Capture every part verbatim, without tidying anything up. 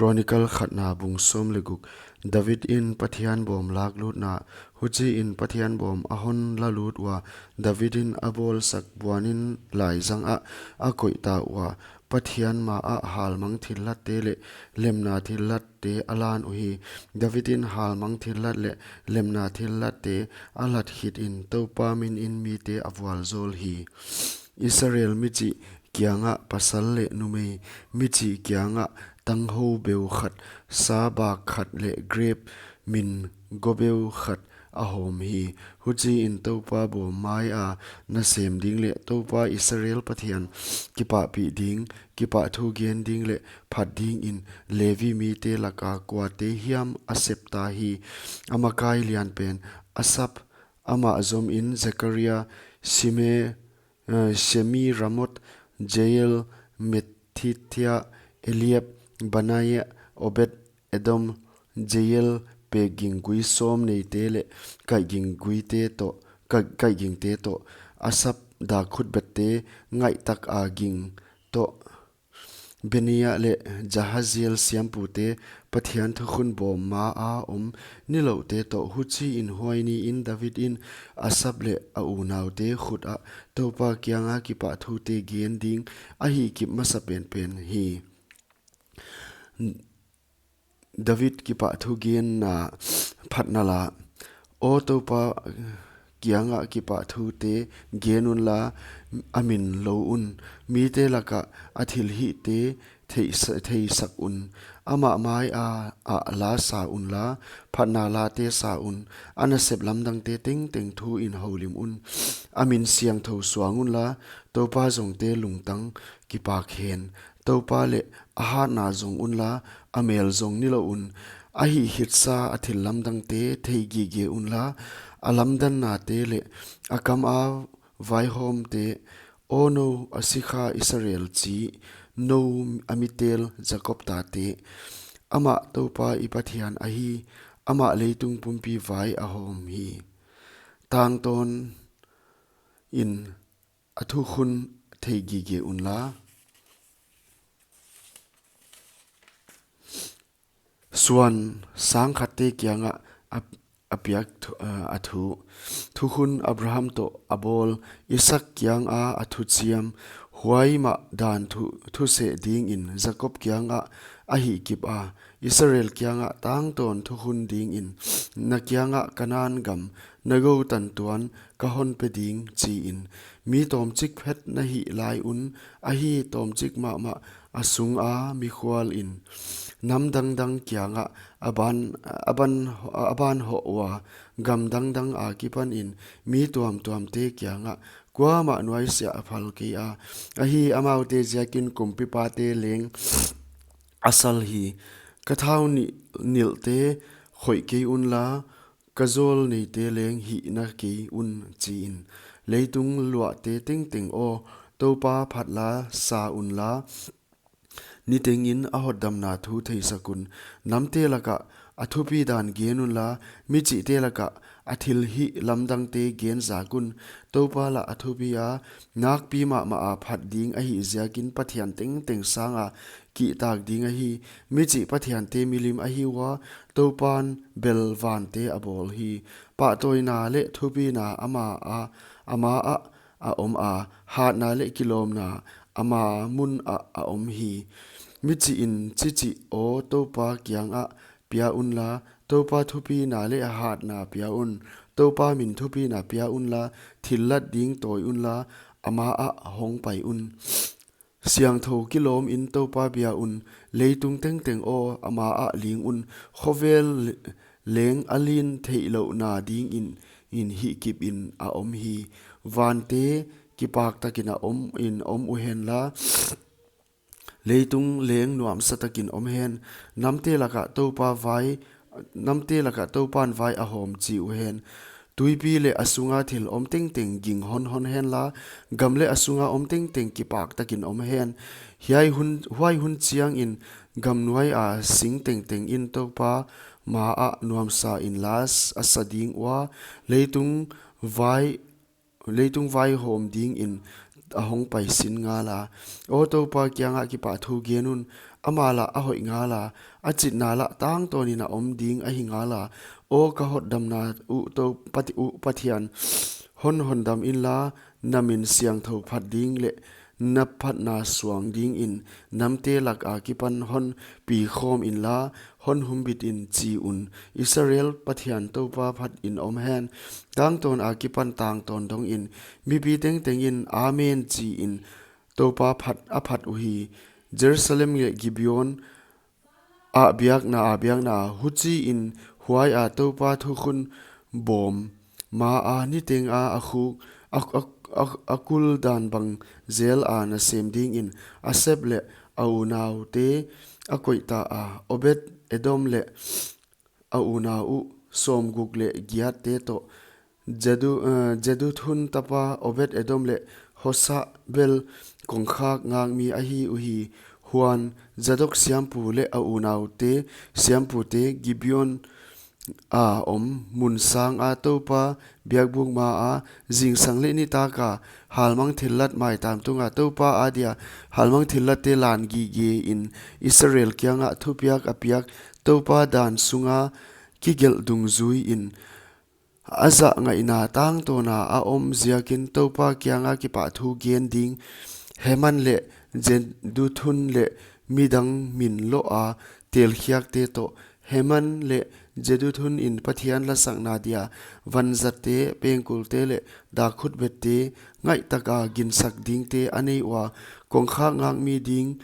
Chronicle khatna bung sawm leh guk. David in Pathian bawm laklutna. Huchiin Pathian bawm a hon lalut ua, David in a bawlsak buan in laizang ah a koihta ua, Pathian ma ah halmang thillatte leh lemna thillatte a lan uhi. David in halmang thillat leh lemna thillatte a lat khit in Toupa min in mite a vualzawl hi. Israel michih kiangah pasal leh numei, michih kiangah tanghou beu khat, sa bak khat leh grep min go beu khat a hawm hi. Huchiin Toupa bawm mai a nasem ding leh Toupa Israel Pathian kipahpih ding, kipahthu gen ding leh phat dingin Levi mite laka kuate hiam a septa hi. A makai lianpen Asap, amah zomin Zekaria, Sime, eh, Semiramoth, Jeiel, Mattithia, Eliab, Benaiah, Obed, Edom, Jeiel, pekging gui sawm neite leh kaihging guite toh, kai-, kaihgingte toh, Asap dak khutbette ngaihtak a ging toh, Benaiah leh Jahaziel siampute, Pathian thukhun bawm ma a om nilouhte toh. Huchiin huai niin David in Asap leh a unaute khut ah Toupa kianga kipahthute gen ding a hihkip masa penpen hi. David kipahthu genna phatna la. Aw Toupa kiangah kipahthute gen unla, a min lou un. Mite lakah a thilhihte theisa-, theisak un. Amah mai a, ah la sa unla, phatna late sa un. A nasep lamdangte tengteng thu in houlim un. A min siangthou suang unla, Toupa zongte lungtang kipak hen. Toupa leh a hatna zong unla, a mel zong nilou un. A hihkhitsa a thillamdangte thei gige unla, a lamdannate leh a kam a vaihawmte. Aw nou a sikha Israel chi, nou a mitel Jakob tate. Amah Toupa i Pathian ahi, amah leitung pumpi vai a hawm hi. Tangtawn in a thukhun thei gige unla. Suan sangkhatte kiangah a, a piak thu, a, a thu. Thukhun Abraham toh a bawl, Isaak kianga a thuchiam, huai mah dan thu, thuseh dingin Jakob kiangah a hihkip a, Israel kiangah tangtawn thukhun dingin, na kiangah Kanan gam, na gou tantuan ka hon pe ding, chiin. Mi tawmchik phet na hih lai un, ahi tawmchik mahmah a sunga mikhual in. Nam dangdang kiangah a ban, a ban, a ban hoh ua, gam dangdang akipanin mi tuamtuamte kiangah kuamah nuaisiah a phal kei a. Ahi, amaute ziakin kumpipate leng a sal hi. Ka thau nih nilhte khoih kei unla, ka zawl neite leng hihna kei un, chiin. Leitung luahte tengteng aw, Toupa phatla sa unla, nitengin a hotdamna thu theisak un. Namte lakah a thupi dan gen unla, michihte lakah a thilhih lamdangte gen zak un. Toupa lah a thupi a, nakpi mahmah a phat ding ahih ziakin pathian tengteng sanga kihtak ding ahi. Michih pathiante milim ahi ua, Toupan bel vante a bawl hi. Pahtawina leh thupina ama a, ama ah a om a, hatna leh kilawmna ama mun ah a om hi. Michihin chichih aw Toupa kiangah pia unla, Toupa thupina leh a hatna pia un. Toupa min thupina pia unla, thillat ding tawi unla, ama ah hong pai un. Siangthou kilawmin Toupa bia un, leitung tengteng aw, ama ah ling un. Khovel le-, leng a lin theihlouhna dingin, in hihkipin a om hi. Vante kipaktakin a om in om uhenla, leitung leng nuamsatakin om hen. Namte lakah Toupa vai, namte lakah Toupan vai a hawm chi uhen. Tuipi leh a sunga thil om tengteng ging honhon henla, gam leh a sunga om tengteng kipaktakin om hen. Hiai hun, huai hun chiangin gam nuaia sing tengteng in Toupa ma ah nuamsa in la a sa ding ua, leitung vai, leitung vaihawm dingin a hong pai sin ngala. Aw Toupa kiangah kipahthu gen un, ama lah a hoih ngal a, a chitna lah tangtawnin a om ding ahi ngal a. Aw ka hotdamna uh, tou Pathian, hon hondam inla, na min siangthou phat ding leh na phatna suang dingin namte lak akipan hon pi khawm inla, hon humbit in, chi un, Israel Pathian Toupa phatin om hen. Tangtawn akipan tangtawn dongin mipi tengtengin Amen, chi in Toupa phat a phat uhi. Jerusalem leh Gibeon ah biakna a biakna. Huchiin huaia Toupa thukhun bawm maa niteng a a khuk a, a, a, a kul dan bang zel a nasem dingin Asaph leh a unaute a koih ta a. Obed Edom leh a unau uh sawmguk leh giatte toh, Jedu, eh, Jeduthun tapa Obed Edom leh Hosa bel kongkhak ngakmi ahi uhi. Huan Zadok siampu leh a unaute siampute Gibeon a om mun sanga Toupa biakbuk maa zingsang leh nitak a halmang thillat maitam tunga Toupa adia halmang thillatte lan gige in Israel kianga thupiak a piak, Toupa dan sunga kigelh dungzuiin a zahngaihna tangtawna a om ziakin Toupa kianga kipahthu gen ding Heman leh Jeduthun leh midang min loh a telkhiakte toh. Heman leh Jeduthun in Pathian lasakna dia vanzatte, pengkulte leh dak khutbette ngaihtak a ginsak dingte a nei ua, kongkhak ngakmi ding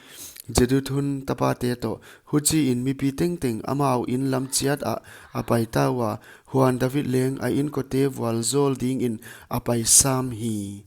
Jeduthun tapate toh. Huchiin mipi tengteng amau in lam chiat ah a pai ta ua, huan David leng a inkote vualzawl dingin a pai sam hi.